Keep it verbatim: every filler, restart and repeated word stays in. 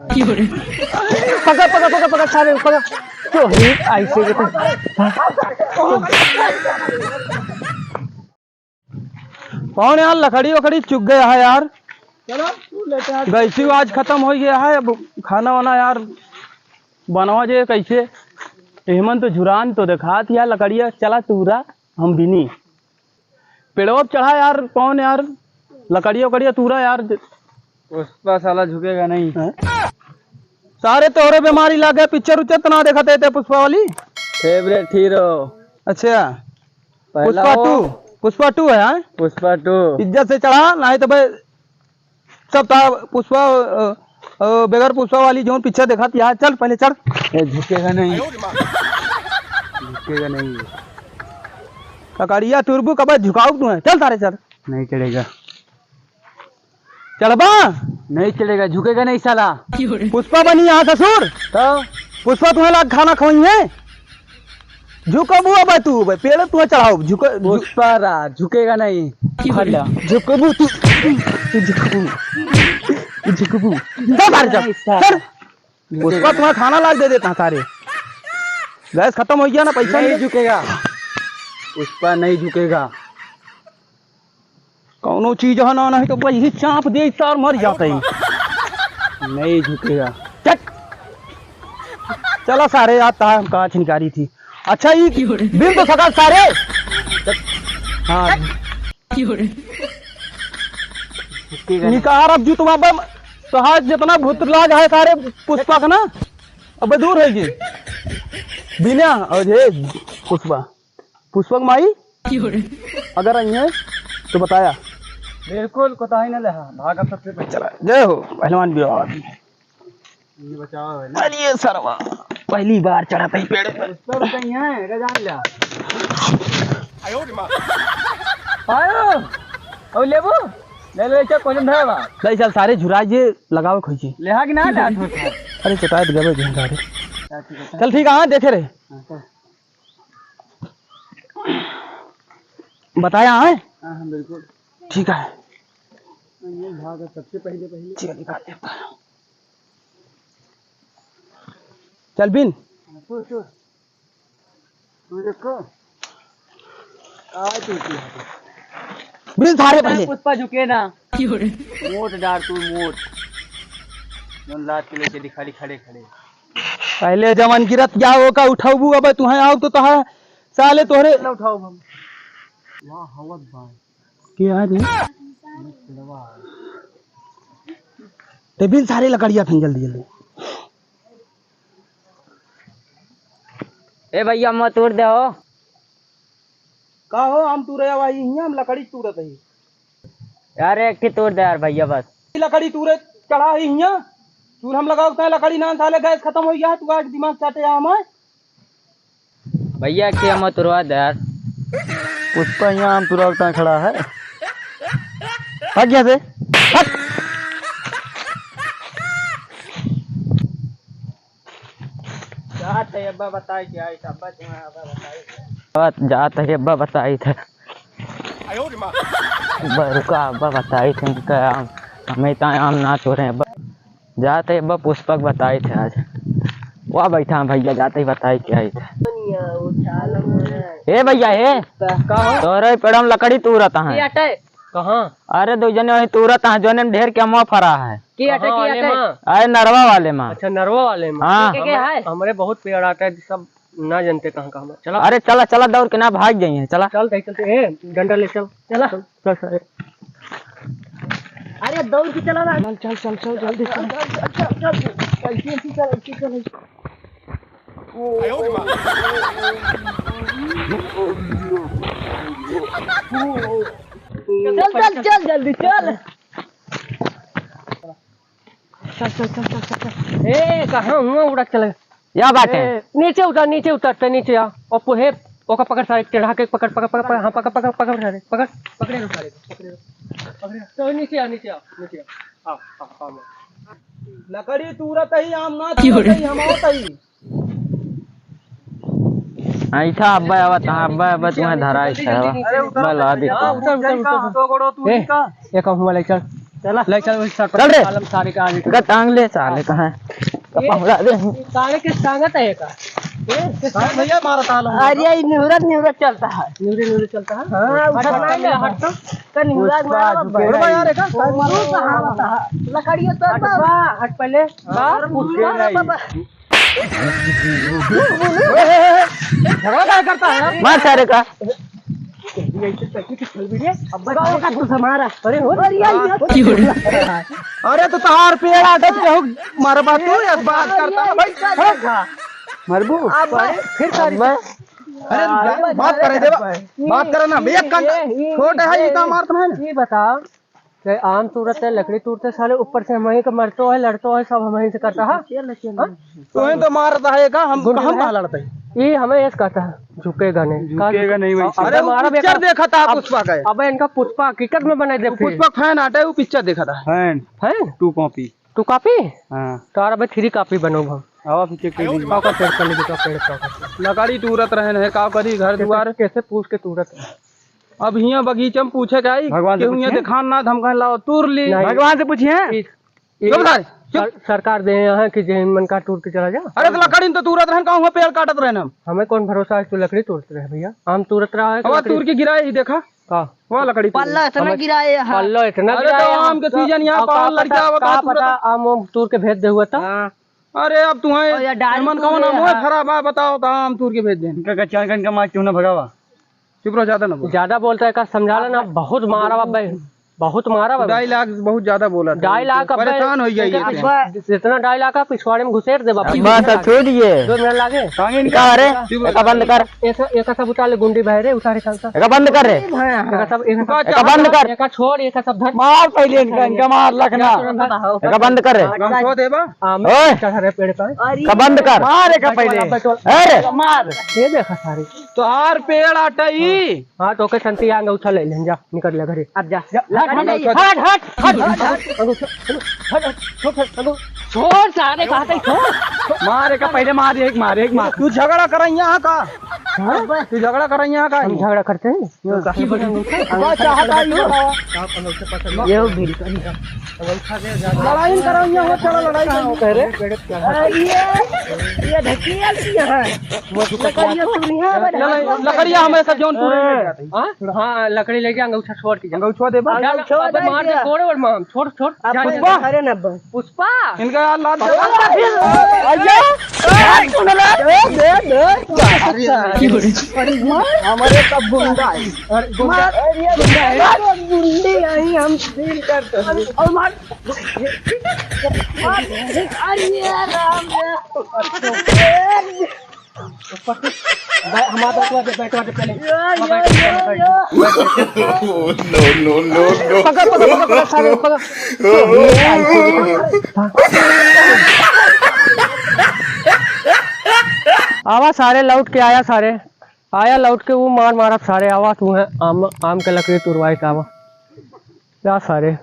पकड़, पकड़, पकड़, पकड़, सारे पकड़। तो ही ऐसे के तो। कौन यार, लकड़ी वकड़ी चुक गया है यार। चलो, तू लेते आ। गैसी आज खत्म हो गया है, अब खाना वाना यार बनवा जे कैसे। एहमन तो झुरान तो देखात यार लकड़िया, चला तूरा हम बिनी। पेड़वा पे चढ़ा यार, कौन यार, लकड़िया उकड़िया तूरा यार। पुष्पा साला झुकेगा नहीं। हैं? सारे तोहरे बीमारी लागे, पिक्चर उच्चर तो ना देखत है ते पुष्पा वाली? Favourite hero। अच्छा। पहला पुष्पा वो। टू, पुष्पा टू है, हाँ? पुष्पा टू। इज्जत से चढ़ा, नहीं तो भाई सब था पुष्पा, अ, अ, बगैर पुष्पा वाली जौन पिक्चर देखत, यहाँ चल पहले चढ़। ये झुकेगा नहीं। झुकेगा नहीं। ककड़िया तुरबू कब झुकाऊ तू है? चल सारे चढ़। नहीं चढ़ेगा। चढ़बा? नहीं चढ़ेगा, झुकेगा नहीं साला। पुष्पा बनी यहाँ ससुर। तो? पुष्पा तुम्हें लाग खाना खवाई है? झुकबू अब तू, अब पेड़ तुम्हें चढ़ाओ, झुक-, झुक-, पुष्पा राज, झुकेगा नहीं। हट जा। झुकबू तू, तू झुकबू, तू झुकबू। चल बाहर जा, नहीं, सर। चल। पुष्पा तुम्हें खाना लाग दे देता सारे। गैस खत्म हो गया ना, पैसा नहीं नहीं। झुकेगा। पुष्पा नहीं झुकेगा। कौनो चीज है ना, नहीं तो वही चाप दे, सार मर जाते ही। नहीं झुकेगा। चट। चला सारे, आता है, हम कहाँ छिनकारी थी। अच्छा, ये बिन तो सका सारे। हाँ। झुकेगा नहीं। निकार अब जूतवा बम, तोहार जितना भूत लाग है सारे पुष्पा का ना, अब दूर होगी। बिना, और ये पुष्पा। पुष्पक माई, क्यों रे? अगर आई है तो बताया। बिल्कुल कोताही न लेहा, भागा सबसे पहले। चला, जय हो पहलवान बिहार। ये बचाओ है ना। अरे सरवा, पहली बार चढ़ा था पेड़ पर। उस पर कहीं है, अगर जान लिया। आयो। और लेबू? ले ले, चल, कोई धरवा। ले चल, सारे झुरा जे लगावे खोजी। लेहा कि ना, डांट होता है। अरे चटाई गबे घंटा रे। चल ठीक है, चल। चल ठीक है, हाँ, देखे रे। हाँ, चल। बताया है? हाँ, हाँ, बिल्कुल। ठीक है। ये भाग है, सबसे पहले, पहले। ठीक है, निकाल देता है। चल बिन। हाँ, तो, तो। तू देखो। आ, तू, तू। बिन सारे पहले। पुष्पा झुके ना। मोट डार तू, मोट। जोन लात के लेके दिखा ली खड़े खड़े। पहले जवन गिरत जाओ का उठाऊ, अब तुहें आओ तो तहा साले तोहरे। चलो उठाओ हम। वाह, हवत भाई। क्या है रे? ये बिन सारे लकड़िया फिन जल्दी जल्दी। ए भैया, मत तोड़ दे हो। का हो, हम तूरे भाई, हियां हम लकड़ी तूरत ही। यार, एक ठे तोड़ दे यार भैया, बस। लकड़ी तूरे चढ़ा ही हियां, चूल्हा में लगाओ, तय लकड़ी ना साले, गैस खत्म हो गया है, तू आज दिमाग चाटे यहाँ हमारे। भैया, एक ठे हम तुरवा दे यार। पुष्पा यहाँ हम तुरवा उठा खड़ा है। भाग यहाँ से, भाग। जात है अब्बा बताई के आई, अब्बा तुम्हारा अब्बा बताई। बात जात है अब्बा बताई थे। अब्बा रुका, अब्बा बताई थे उनका आम, हमें तो आम ना तोड़े अब्बा। जात है अब्बा पुष्पक बताई थे आज। वाह बैठा भैया, जाते ही बताई के आई थे। ए भैया, हे। का हो? तोरे पेड़म लकड़ी तूरत है। कहाँ? अरे दो जने वही तूरत हैं, जोने में ढेर के अमवा फरा है। की अटे, कहाँ की वाले अटे? माँ? अरे नरवा वाले माँ। अच्छा, नरवा वाले माँ। हाँ। के, के हम-, है? हमरे बहुत पेड़ आटे, सब ना जानते कहाँ कहाँ बा। चला। अरे चला, चला, दौड़ के ना भाग जाइए, चला। चल, चल, चल, ए, डंडा ले चल। चला। चल, चल, चल। अरे दौड़ के चला ना। चल, चल, चल, चल, जल्दी चल। चल, चल, चल, चल, चल। ऐसे, ऐसे चल, ऐसे चल, ऐसे। चल, चल, चल, जल्दी चल। चल, चल, चल, चल, चल। ए, कहाँ हुआ उड़ा के चले? या बात है। ए, नीचे उतर, नीचे उतर, ते नीचे आ। और पुहे, ओका पकड़ सारे, चढ़ा के पकड़, पकड़, पकड़, पकड़, हाँ, पकड़, पकड़, पकड़ सारे, पकड़। पकड़े रहो सारे, पकड़े रहो, पकड़े रहो। तो नीचे आ, नीचे आ, नीचे आ। आ, आ, आ, आ। लकड़ी तूरत ही, आम ना क्यों रे? तूरत ही, हम आवत ही। ऐठा अब्बा आवत, हाँ, अब्बा, अब्बा, तुम्हें धराई है, अब्बा। अरे उतर, बला दे। हाँ, उतर, उतर, उतर। दो गोड़ो तू ए, का? एक हुआ ले चल। चला। ले चल, उस सर चल रे। साले का आगे। का टांग ले साले का है। का ये पहुड़ा दे। साले के टांगत है का? ये साले भैया मारा ताल हम। अरे, ये निहुरत, निहुरत चलता है। निहुरे, निहुरे चलता है? हाँ, हट, उधर हट, नहीं हट, है। हट। का निहुरा पुष्पा मारा झुकेगा बब्बा। ही। यार, एक साले मारो। कहाँ बता? लकड़ियों तो हट बा। बा, हट पहले। हाँ, बा, पुष्पा। झगड़ा क्या करता है? मार सारे का। अब्बा का तो हमारा। अरे हो, अरे यार, अरे तो तोहार पेड़ आटे पे हो, मारा बात तू, या बात करता है भाई। मरबू? अब्बा। फिर सारी अब्बा। अरे बात करे देवा, बात करे ना, एक कान छोटा है, ये काम मारता है ना। ये बता, चाहे आम तूरत है, लकड़ी तूरत है, साले ऊपर से हमहीं के मरतो है, लड़तो है, सब हमहीं से करता है। हाँ? तो ही तो मारता है का, हम, गुंडा हम है। कहाँ लड़ते हैं? ये हमें ऐसे कहता है, झुकेगा नहीं। झुकेगा नहीं वैसे। अरे, अरे, वो मारा पिक्चर बेटा। देखा था अब, पुष्पा का। अब इनका पुष्पा हकीकत में बनाई दे वो फिर। पुष्पा फैन आटे, वो पिक्चर देखा था। Fan. Fan? To copy. To copy? हाँ। तो यार, अबे थ्री कॉपी बनो हम। आवा फिर चेक कर लीजिए। का, का चेक कर लीजिए, का पेड़ का, का। लकड़ी तूरत रहन है, का करी घर कैसे, दुआर। कैसे पूछ के तूरत है? अब हियाँ बगीचा में पूछे के आई, भगवान से केहू हियाँ पूछिए। दिखान ना, हम कहें लाओ, तूर ली। नहीं। भगवान से पूछिए। ई, ई चुप सारे, चुप। सर-, सरकार दे यहाँ कि जेहन मन का तूर के चला जा। अरे तो लकड़ी तो तूरत रहन, कहूँ पेड़ काटत रहन हम। हमें कौन भरोसा है तू लकड़ी तूरत रहे भैया? आम तूरत रहा है कि अब लकड़ी? तूर के गिराए ही देखा। का? वह लकड़ी तूर। पल्ला इतना हमें गिराए है। पल्ला इतना अरे तो गिराए है। आम के सीजन यहाँ अब का पहाड़ लग पता, जावा, का कहाँ तूरत पता है? आम वाम तूर के भेज दे हुआ था। हाँ। अरे अब तुम्हें और या डाल मन तूर कौन है, आम है हाँ। खराब है, बताओ तो आम तूर के भेज दे। इनका कच्चा इनका मार क्यों ना भगावा? चुप रहो, ज्यादा ना बोलो। ज्यादा बोलता है का, समझा लेना, बहुत मारा बाबा, बहुत मारा बाबा। ढाई लाख बहुत ज्यादा बोला था। ढाई लाख अबे, परेशान हो गई है इनका ये। पिछवा-, जितना ढाई लाख का पिछवाड़े में घुसेड़ दे बाबा। बस, अब छोड़िए। दो मिनट लागे। कांगे का रे? चुप रहो। एका बंद कर। एका, एका सब उतार ले, गुंडी भाई रे, उतारे चलता। एका बंद कर रे। एका सब, एका एका बंद कर। एका छोड़, एका सब धर। मार पहले इनका, इनका मार लखना। एका बंद कर रे। हम छोड़ देबा। आम ओए। चढ़ा रे पेड़ पर। एका बंद कर। मार एका पहले। बैठो, बैठो। अरे। मार। ये देखा सारे। तोहार पेड़ आटा ई। हाँ, तो ओके संती अंगूठा ले लेन जा, निकल ले घरे। अब जा। जा, हट, हट, हट, हट, हट, हट, हट, हट, हट, हट, हट, हट, हट, हट, हट, छोड़, सारे कहा था, छोड़। मार, एक पहले मार, एक मार, एक मार। तू झगड़ा कर यहाँ का? हाँ? तू झगड़ा कर यहाँ का? हम झगड़ा करते हैं? तो काहे पर अंगूठा? का चाहता है ये बताओ? ये वो बिल्कुल। लड़ाई करो, यहाँ हो, चलो लड़ाई करो। कह रहे? अरे ये, ये ढकेल दिया है। लकड़िया तो नहीं है, लकड़िया हमें सब जौनपुर में मिल जाती। हाँ? हाँ, लकड़ी लेके अंगूठा छोड़ के जा। अंगूठा दे बा। अंगूठा अब दे मार दे, दिया। छोड़ और माम, छोड़, छोड़। अब जा, पुष्पा। जा। अरे ना बा। पुष्पा। इनका यार लात दे। अरे, दे, दे, दे। अरे, हमारे सब गुंडा है। अरे, गुंडा। अरे, गुंडा है। अरे, गुंडे आई, हम फील करते हैं। और मार। अरे राम रे। हमारा बैठवा दे, बैठवा दे पहले। यो, यो, यो, यो। No, no, no, no। पकड़, पकड़, पकड़, पकड़, सारे, पकड़। आवा सारे, लौट के आया सारे। आया लौट के, वो मार मारत सारे, आवा तू है, आम, आम के लकड़ी तुरवाए के आवा। जा सारे।